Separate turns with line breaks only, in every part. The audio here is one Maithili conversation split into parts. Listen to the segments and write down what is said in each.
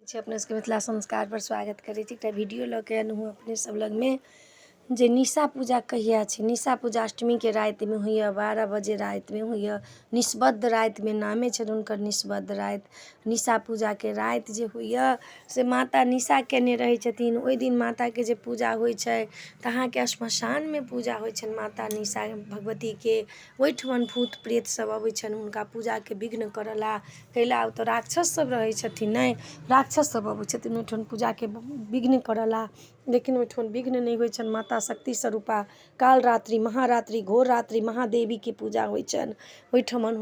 छी अपने सबके मिथिला संस्कारपर स्वागत करै छी। एकटा वीडियो लऽ के एलहुँ हँ अपने सब लगमे जे निशा पूजा कहिया छै। निशा पूजा अष्टमीके रातिमे होइए, 12 बजे रातिमे होइए, निष्बद्ध रातिमे। नामे छनि हुनकर निष्बद्ध राति। निशा पूजाके राति जे होइए से माता निशा कयने रहै छथिन। ओहि दिन माताके जे पूजा होइ छै तऽ अहाँके श्मशानमे पूजा होइ छनि माता निशा भगवतीके। ओहिठमन भूत प्रेत सब अबै छनि हुनका पूजाके विघ्न करऽ ला, कैला ओतऽ राक्षस सब रहै छथिन। ने राक्षस सब अबै छथिन ओहिठाम पूजाके विघ्न करऽ ला, लेकिन ओहिठाम विघ्न नहि होइ छनि। माता शक्ति स्वरूपा काल रात्रि, महारात्रि, घोर रात्रि महादेवीके पूजा होइ छनि ओहिठमन।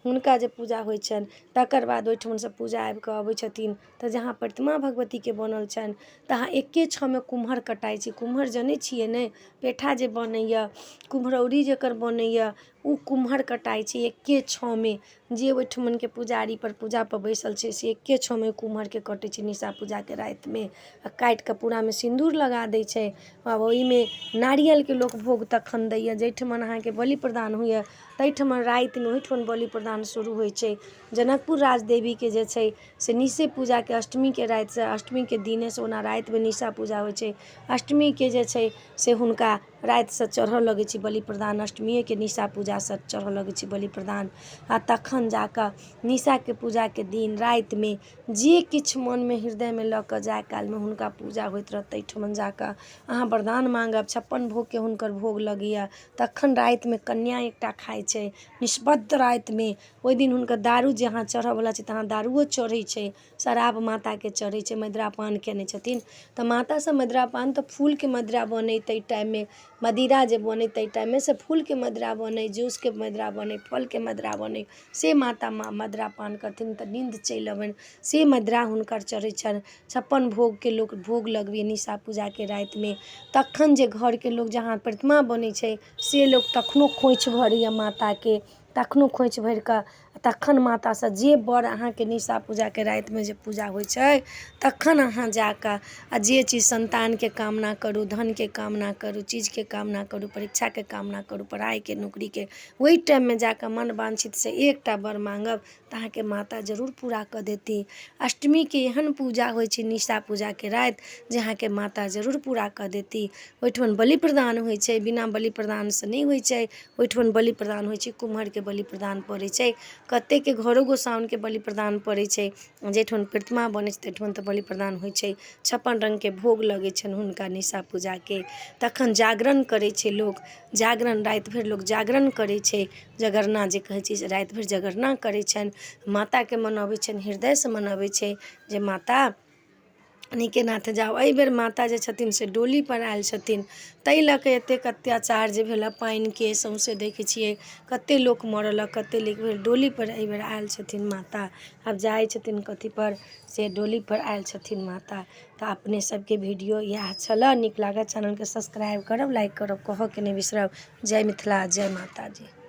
हुनका जे पूजा होइ छनि, तकर बाद ओहिठमनसँ पूजा आबि कऽ अबै छथिन तऽ जहाँ प्रतिमा भगवतीके बनल छनि तहाँ एके छओमे कुम्हर कटाइ छै। कुम्हर जनै छियै ने? पेठा जे बनैए, कुम्हरौरी जकर बनैए, ओ कुम्हर कटाइ छै एके छओमे। जे ओहिठमनके पुजारीपर पूजापर बैसल छै से एके छओमे कुम्हरके कटै छै निशा पूजाके रातिमे, आ काटि कऽ पूरामे सिन्दूर लगा दै छै आ ओहिमे नारियलके लोक भोग तखन दैए। जाहिठमन अहाँके बलि प्रदान होइए ताहिठमन रातिमे ओहिठमन बलि प्रदान शुरू होइ छै। जनकपुर राजदेवीके जे छै से निशे पूजाके अष्टमीके रातिसँ, अष्टमीके दिनेसँ, ओना रातिमे निशा पूजा होइ छै, अष्टमीके जे छै से हुनका रातिसँ चढ़ऽ लगै छै बलि प्रदान। अष्टमिएके निशा पूजासँ चढ़ऽ लगै छै बलि प्रदान, आ तखन जा कऽ निशाके पूजाके दिन रातिमे जे किछु मोनमे हृदयमे लऽ कऽ जाय कालमे हुनका पूजा होइत रहत, ताहिठमन जा कऽ अहाँ वरदान माँगब। 56 भोगके हुनकर भोग लगैए। तखन रातिमे कन्या एकटा खाइ छै निष्बद्ध रातिमे। ओहि दिन हुनकर दारू जहाँ चढ़ऽवला छै तहाँ दारुओ चढ़ै छै, शराब माताके चढ़ै छै। मदिरापान कयने छथिन तऽ मातासँ मदिरापान तऽ फूलके मदिरा बनै ताहि टाइममे, मदिरा जे बनै ताहि टाइममे से फूलके मदिरा बनै, जूसके मदिरा बनै, फलके मदिरा बनै, से माता मदिरा पान करथिन तऽ नीन्द चलि अबनि, से मदिरा हुनकर चढ़ै छनि। 56 भोगके लोक भोग लगबैए निशा पूजाके रातिमे। तखन जे घरके लोक जहाँ प्रतिमा बनै छै से लोक तखनो खोँइछ भरैए माताके। तखनो खोँइछ भरि कऽ तखन मातासँ जे वर अहाँके निशा पूजाके रातिमे जे पूजा होइ छै तखन अहाँ जा कऽ आ जे चीज सन्तानके कामना करू, धनके कामना करू, चीजके कामना करू, परीक्षाके कामना करू, पढ़ाइके, नौकरीके, ओहि टाइममे जा कऽ मन वाञ्छितसँ एकटा वर माँगब तऽ अहाँके माता जरूर पूरा कऽ देती। अष्टमीके एहन पूजा होइ छै निशा पूजाके राति जे अहाँके माता जरूर पूरा कऽ देती। ओहिठमन बलि प्रदान होइ छै, बिना बलि प्रदानसँ नहि होइ छै। ओहिठमन बलि प्रदान होइ छै, कुम्हरके बलि प्रदान पड़ै छै, कतेकके घरो गोसाउनिके बलि प्रदान पड़ै छै। जाहिठमन प्रतिमा बनै छै ताहिठमन तऽ बलि प्रदान होइ छै। 56 रङ्गके भोग लगै छनि हुनका निशा पूजाके। तखन जागरण करै छै लोक, जागरण राति भरि लोक जागरण करै छै। जगरना जे कहै छै से राति भरि जगरना करै छनि, माताके मनऽबै छनि, हृदयसँ मनऽबै छै जे माता नीके नाथे जाउ। एहिबेर माता जे छथिन से डोलीपर आयल छथिन, ताहि लऽ कऽ एतेक अत्याचार जे भेल। पानिके सौँसे देखै छियै कतेक लोक मरल, कतेक लोक भेल। डोलीपर एहिबेर आयल छथिन माता। आब जाइ छथिन कथीपर, से डोलीपर आयल छथिन माता। तऽ अपने सबके वीडियो इएह छलऽ। नीक लागत चैनलके सब्सक्राइब करब, लाइक करब, कहऽके नहि बिसरब। जय मिथिला, जय माताजी।